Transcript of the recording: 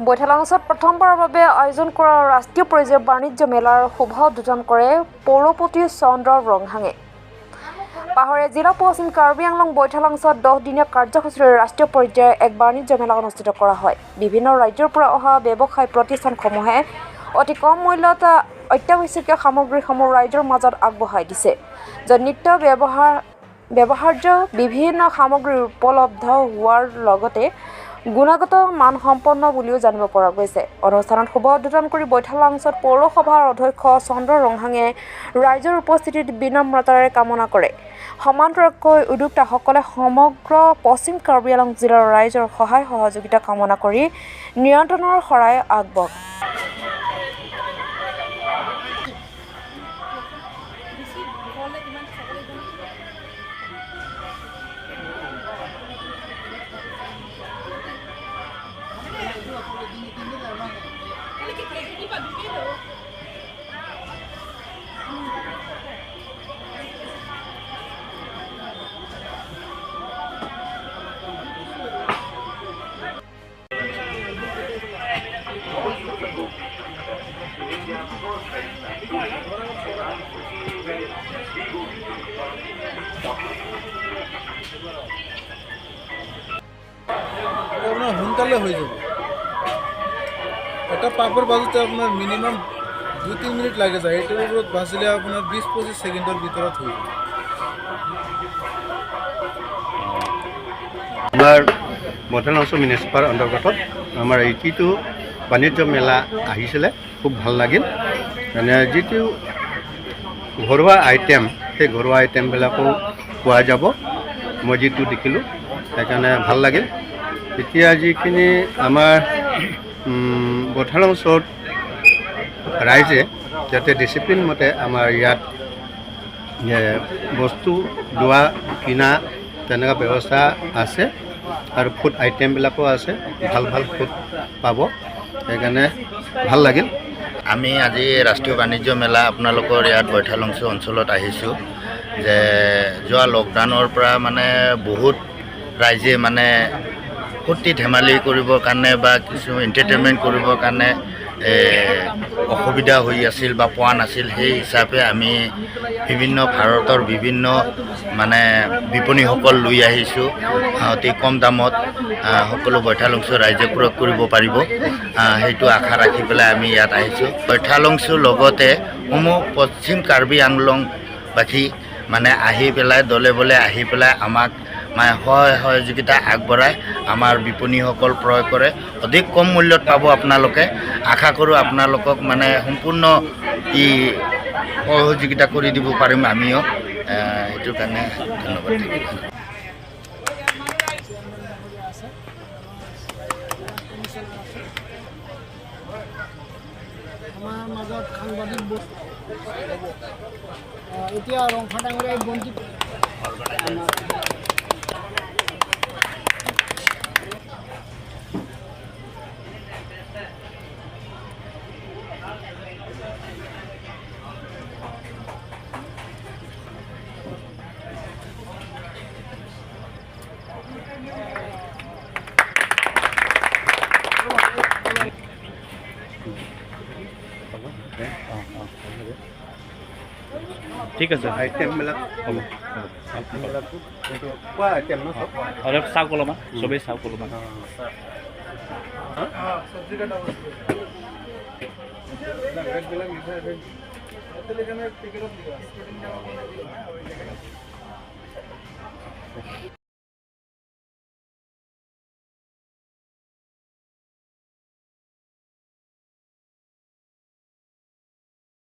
বৈঠালাংছত প্ৰথমবাৰৰ বাবে আয়োজন কৰা ৰাষ্ট্ৰীয় পৰ্যায়ৰ বাণিজ্য মেলাৰ শুভ উদ্বোধন কৰে পৌৰপতি চন্দ্ৰ ৰংহাঙে। পাহাৰীয়া জিলা পশ্চিম কাৰ্বি আংলং বৈঠালাংছত 10 দিনীয়া কাৰ্যসূচীৰে ৰাষ্ট্ৰীয় পৰ্যায়ৰ এক বাণিজ্য মেলা অনুষ্ঠিত কৰা হয়। বিভিন্ন ৰাজ্যৰ পৰা অহা ব্যৱসায় প্ৰতিষ্ঠানসমূহে অতি কম মূল্যত অত্যাৱশ্যকীয় সামগ্ৰীসমূহ ৰাইজৰ মাজত আগবঢ়াই দিছে, য'ত নিত্য ব্যৱহাৰ্য বিভিন্ন সামগ্ৰী উপলব্ধ হোৱাৰ লগতে গুণগত মানসম্পন্ন বুলিও জানিব পৰা গৈছে। অনুষ্ঠানত শুভ উদ্বোধন কৰি বৈঠালাংছত পৌৰসভাৰ অধ্যক্ষ চন্দ্ৰ ৰংহাঙে ৰাইজৰ উপস্থিতিত বিনম্ৰতাৰে কামনা কৰে। সমান্তৰালকৈ উদ্যোক্তাসকলে সমগ্ৰ পশ্চিম কাৰ্বি আংলং জিলাৰ ৰাইজৰ সহায় সহযোগিতা কামনা কৰি নিমন্ত্ৰণৰ শৰাই আগবঢ়ায়। আপোনাৰ সোনকালে হৈ যাব। এটা পাপৰ ভাজোঁতে আপোনাৰ মিনিমাম 2-3 মিনিট লাগি যায়। এইটোৰ ওপৰত ভাজিলে আপোনাৰ 20-25 ছেকেণ্ডৰ ভিতৰত হৈ যায়। আমাৰ বৈঠালাংছ মিউনিচিপাল অন্তৰ্গতত আমাৰ এই যিটো বাণিজ্য মেলা আহিছিলে, খুব ভাল লাগিল। মানে যিটো ঘৰুৱা আইটেম, সেই ঘৰুৱা আইটেমবিলাকো পোৱা যাব, মই যিটো দেখিলোঁ, সেইকাৰণে ভাল লাগিল। এতিয়া যিখিনি আমাৰ বৈঠালাংছত ৰাইজে যাতে ডিচিপ্লিন মতে আমাৰ ইয়াত বস্তু লোৱা কিনা তেনেকুৱা ব্যৱস্থা আছে আৰু ফুড আইটেমবিলাকো আছে, ভাল ভাল ফুড পাব, সেইকাৰণে ভাল লাগিল। আমি আজি ৰাষ্ট্ৰীয় বাণিজ্য মেলা আপোনালোকৰ ইয়াত বৈঠালাংছ অঞ্চলত আহিছোঁ যে যোৱা লকডাউনৰ পৰা মানে বহুত ৰাইজে মানে ফূৰ্তি ধেমালি কৰিবৰ কাৰণে বা কিছু এণ্টাৰটেইনমেণ্ট কৰিবৰ কাৰণে অসুবিধা হৈ আছিল বা পোৱা নাছিল। সেই হিচাপে আমি বিভিন্ন ভাৰতৰ বিভিন্ন মানে বিপণীসকল লৈ আহিছোঁ। অতি কম দামত সকলো বৈঠালাংছ ৰাইজে ক্ৰয় কৰিব পাৰিব, সেইটো আশা ৰাখি পেলাই আমি ইয়াত আহিছোঁ। বৈঠালাংছুৰ লগতে সমূহ পশ্চিম কাৰ্বি আংলংবাসী মানে আহি পেলাই, দলে বলে আহি পেলাই আমাক মানে সহায় সহযোগিতা আগবঢ়াই আমাৰ বিপণীসকল ক্ৰয় কৰে। অধিক কম মূল্যত পাব আপোনালোকে। আশা কৰোঁ আপোনালোকক মানে সম্পূৰ্ণ ই সহযোগিতা কৰি দিব পাৰিম আমিও। সেইটো কাৰণে ধন্যবাদ থাকিল। আছে, কমিশ্যনাৰ আছে আমাৰ মাজত, সাংবাদিক। এতিয়া ৰংখা ডাঙৰীয়াই বন্তি আমাৰ ঠিক আছে। আইটেমবিলাক হ'ব। আইটেমবিলাকো এইটো খোৱা আইটেম ন চব? অলপ চাওক, অলপমান চবেই চাওক অলপমান। সবজি কাটা বস্তু ৰেটবিলাক লিখা আছে। ইয়াতে লিখা নাই, পেকেটত লিখা আছে।